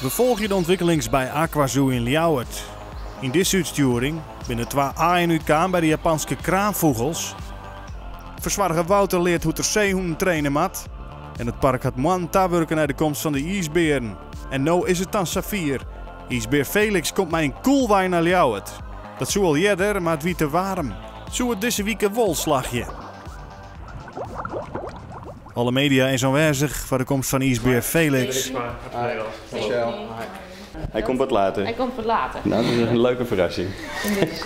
We folgje de ûntwikkelings by AquaZoo yn Ljouwert. Yn dizze útstjoering binne twa aaien útkaam by de Japanske kraanfûgels. Fersoarger Wouter leart hoe't er seehûnen traine moat. En it park hat moannen tawurke nei de komst fan de iisbearen. En no is it dan safier. Iisbear Felix komt mei in kuolwein nei Ljouwert. Dat soe al earder, mar it wie te waarm. Soe it dizze wike wol slagje? Alle media is oanwêzich foar de komst fan iisbear Felix. Hy komt wat later. Hy komt wat later. Nou, dat is in leuke ferrassing. Dus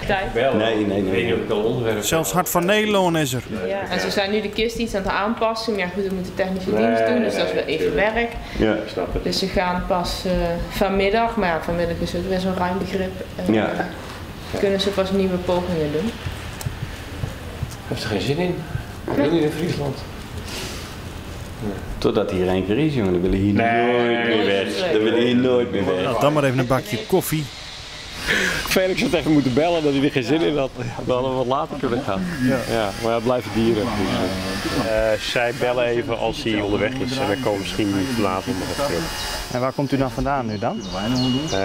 tijd. Nee, nee, nee. Sels Hart van Nederlân is er. Ja. En ze zijn nu de kist iets aan het aanpassen. Maar ja, goed, dat moet de technische dienst doen, dus dat is weer even werk. Ja, ik snap het. Dus ze gaan pas vanmiddag, maar ja, vanmiddag is het weer zo'n ruim begrip. Ja. Kunnen ze pas nieuwe pogingen doen. Heeft er geen zin in. Ik wil niet in Friesland. Totdat hij hier één keer is, jongen. Dan wil hij hier nooit meer weg. Dan wil hij hier nooit meer weg. Nou, dan maar even een bakje koffie. Felix had even moeten bellen dat hij er geen zin in had. We hadden wat later kunnen gaan. Ja, maar ja, het blijven dieren. Zij bellen even als hij onderweg is en dan komen we misschien vanavond nog even terug. En waar komt u dan vandaan nu dan?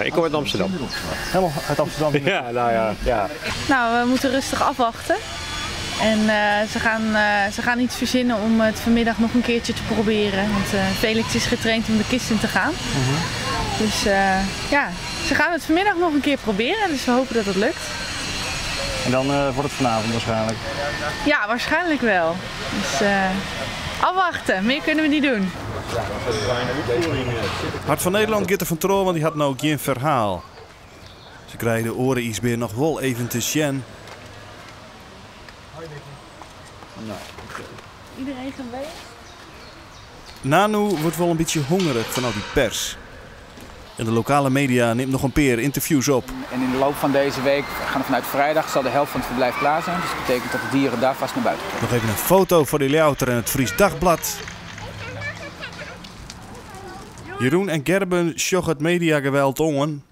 Ik kom uit Amsterdam. Helemaal uit Amsterdam? Ja, nou ja, ja. Nou, we moeten rustig afwachten. En ze gaan iets verzinnen om het vanmiddag nog een keertje te proberen. Want Felix is getraind om de kist in te gaan. Dus ze gaan het vanmiddag nog een keer proberen. Dus we hopen dat het lukt. En dan wordt het vanavond waarschijnlijk? Ja, waarschijnlijk wel. Dus afwachten, meer kunnen we niet doen. Hart van Nederland gaat er van trouw, want die had nou geen verhaal. Ze krijgen de oren iesbeer nog wel even te sjen. Iedereen geweest? Nanu wordt wel een beetje hongerig van al die pers. En de lokale media neemt nog een paar interviews op. En in de loop van deze week, we gaan vanuit vrijdag, zal de helft van het verblijf klaar zijn. Dus dat betekent dat de dieren daar vast naar buiten komen. Nog even een foto voor de Ljouwerter en het Fries Dagblad. Jeroen en Gerben sjoggen het mediageweld om.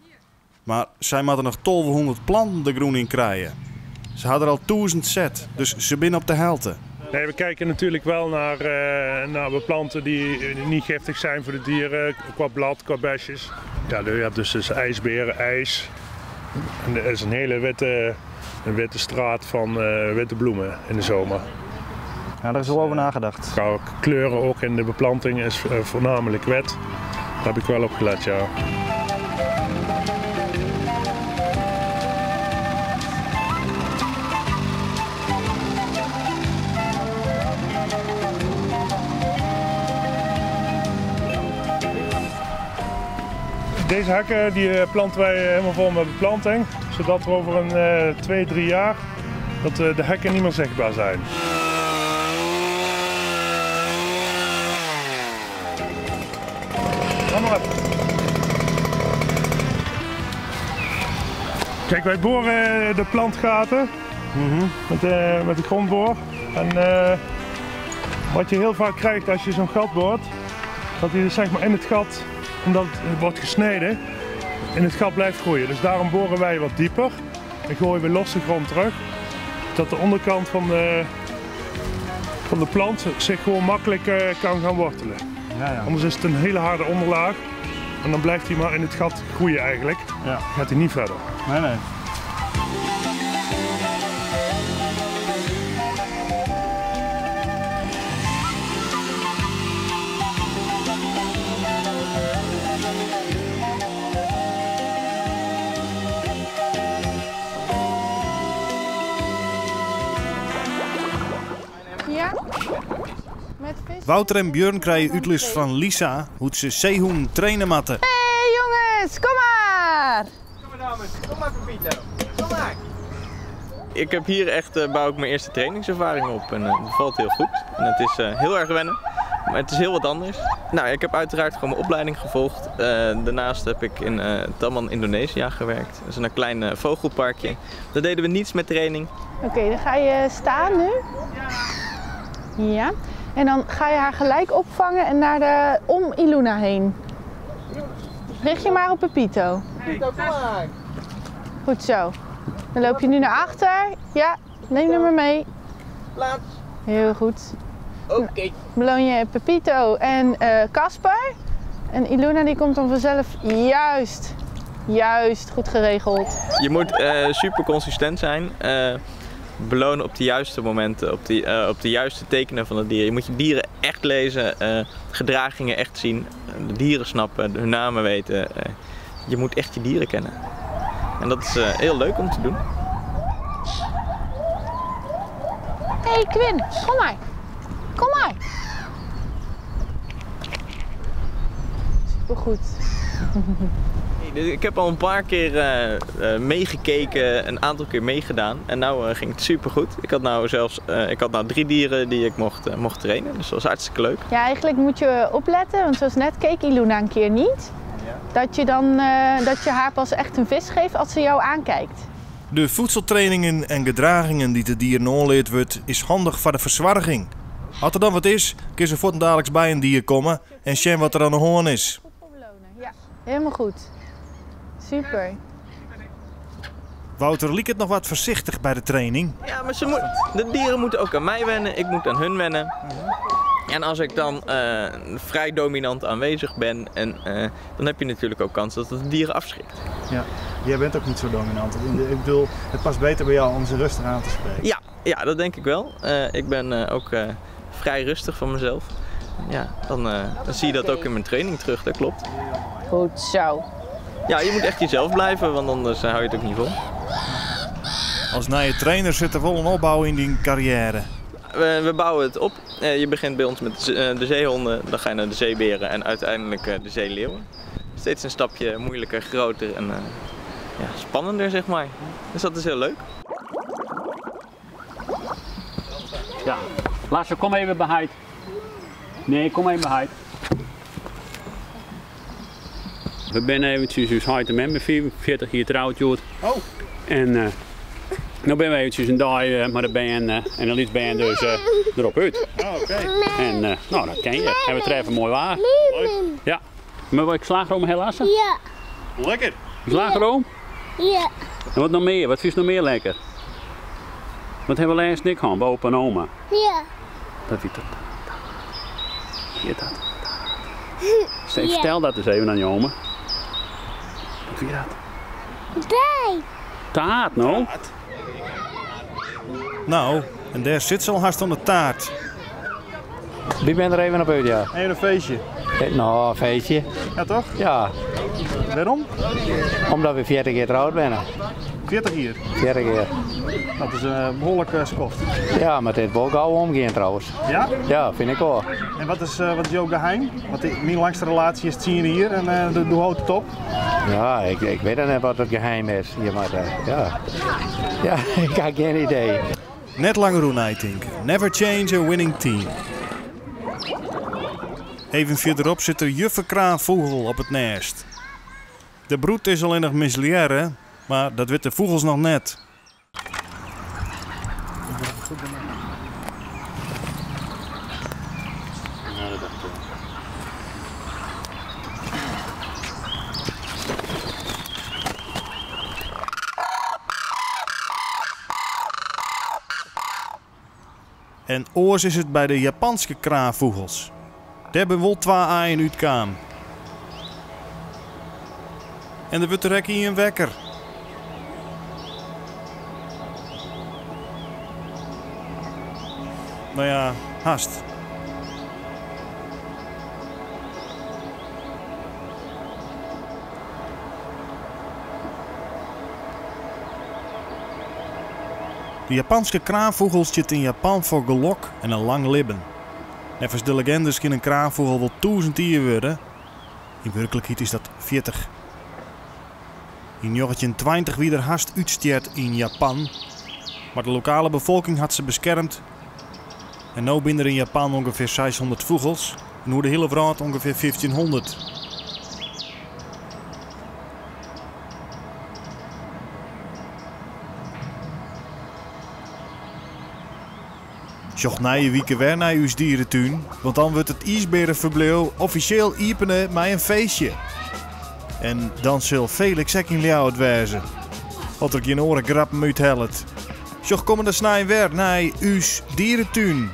Maar zij moeten nog 1200 planten de groen in krijgen. Ze hadden er al 1000 set, dus ze binnen op de helte. Nee, we kijken natuurlijk wel naar beplanten die niet giftig zijn voor de dieren, qua blad, qua besjes. Ja, je hebt dus ijsberen, ijs. En er is een hele witte straat van witte bloemen in de zomer. Ja, daar is al over nagedacht. Qua kleuren ook in de beplanting is voornamelijk wit. Daar heb ik wel op gelet, ja. Deze hekken die planten wij helemaal vol met beplanting, zodat we over een 2, 3 jaar dat de hekken niet meer zichtbaar zijn. Ga maar even. Kijk, wij boren de plantgaten met de grondboor. En wat je heel vaak krijgt als je zo'n gat boort, dat hij dus, in het gat, omdat het wordt gesneden, in het gat blijft groeien. Dus daarom boren wij wat dieper en gooien we losse grond terug, dat de onderkant van de plant zich gewoon makkelijk kan gaan wortelen. Anders is het een hele harde onderlaag en dan blijft hij maar in het gat groeien eigenlijk. Dan gaat hij niet verder. Nee, nee. Ja? Met vis? Wouter en Björn krijgen uitlis van Lisa hoe ze zeehoen trainen matten. Hey jongens, kom maar! Kom maar dames, kom maar Pepito, kom maar! Ik heb hier echt bouw ik mijn eerste trainingservaring op en het bevalt heel goed. En het is heel erg wennen, maar het is heel wat anders. Ik heb uiteraard gewoon mijn opleiding gevolgd. Daarnaast heb ik in Taman Indonesia gewerkt. Dat is een klein vogelparkje. Daar deden we niets met training. Oké, dan ga je staan nu. Ja. En dan ga je haar gelijk opvangen en naar de, om Iluna heen. Richt je maar op Pepito. Pepito, kom maar. Goed zo. Dan loop je nu naar achter. Ja, neem hem maar mee. Plaats. Heel goed. Oké. Beloon je Pepito en Casper. En Ilona die komt dan vanzelf juist, juist goed geregeld. Je moet super consistent zijn. Belonen op de juiste momenten, op de juiste tekenen van het dier. Je moet je dieren echt lezen, gedragingen echt zien, de dieren snappen, hun namen weten. Je moet echt je dieren kennen. En dat is heel leuk om te doen. Hey Quinn, kom maar. Kom maar. Supergoed. Ik heb al een paar keer meegekeken, een aantal keer meegedaan en nou ging het supergoed. Ik had nou zelfs 3 dieren die ik mocht trainen, dus dat was hartstikke leuk. Ja, eigenlijk moet je opletten, want zoals net keek Ilona een keer niet. Dat je, dan, dat je haar pas echt een vis geeft als ze jou aankijkt. De voedseltrainingen en gedragingen die de dieren aanleerd wordt, is handig voor de verzorging. Als er dan wat is, kun ze voortdurend bij een dier komen en zien wat er aan de hoorn is. Ja, helemaal goed. Super. Wouter liep het nog wat voorzichtig bij de training. Ja, maar de dieren moeten ook aan mij wennen, ik moet aan hun wennen. En als ik dan vrij dominant aanwezig ben, dan heb je natuurlijk ook kans dat het de dieren afschrikt. Ja, jij bent ook niet zo dominant. Ik bedoel, het past beter bij jou om ze rustig aan te spreken. Ja, ja, dat denk ik wel. Ik ben ook vrij rustig van mezelf. Ja, dan zie je dat ook in mijn training terug, dat klopt. Goed zo. Ja, je moet echt jezelf blijven, want anders hou je het ook niet vol. Als nieuwe trainer zit er wel een opbouw in die carrière. We bouwen het op. Je begint bij ons met de zeehonden, dan ga je naar de zeeberen en uiteindelijk de zeeleeuwen. Steeds een stapje moeilijker, groter en ja, spannender, zeg maar. Dus dat is heel leuk. Ja, Lasse, kom even bij Heid. Nee, kom even bij Heid. We zijn eventjes dus Heid en Mem 44 jaar trouwd, joh. Oh. En nu ben we eventjes een dag maar de band en de liedband dus erop uit. Oh, oké. En nou, dat ken je. En we treffen mooi waar. Leuk. Ja. Maar wil ik slagroom heel lassen? Ja. Lekker. Slagroom? Ja. En wat nog meer? Wat vind je nog meer lekker? Wat hebben we laatst niks gehad bij opa en oma? Ja. Dat weet dat. Hier dat. Steef, ja. Vertel dat eens even aan je oma. Wat vind je dat? Taart. Taart, nou? Nou, en daar zit ze al haast aan de taart. Wie bent er even op uit, ja? Even een feestje. Nou, een feestje. Ja, toch? Ja. Waarom? Omdat we 40 jaar getrouwd zijn. 40 jaar? 40 jaar. Dat is een behoorlijk skoft. Ja, maar het is wel gauw omgaan trouwens. Ja? Ja, vind ik wel. En wat is jouw geheim? Want mijn langste relatie is 10 hier en hoe houdt het op? Ja, ik weet niet wat het geheim is. Ja, maar, ja. Ja, ik heb geen idee. Net langer hoe nadenken. Never change a winning team. Even verderop zit er juffe kraanvogel op het nest. De broed is alleen nog mislière, maar dat weten de vogels nog net. En oors is het bij de Japanse kraanvogels. Daar hebben wel 2 aaien uitkam. En er wordt er een wekker. Nou ja, haast. De Japanse kraanvogels zitten in Japan voor gelok en een lang leven. Volgens de legendes kan een kraanvogel wel 1000 jaar worden. In werkelijkheid is dat 40. In 1920 wie er haast uitstert in Japan. Maar de lokale bevolking had ze beschermd. En nu binnen er in Japan ongeveer 600 vogels. En hoe de hele wereld ongeveer 1500. Zocht na je wieken weer naar uw dierentuin, want dan wordt het ijsberenverblijf officieel iepenen met een feestje. En dan zal Felix ook in Ljouwert wezen. Want er geen oren grappen uit helpt. Zocht komende snij weer naar uw dierentuin.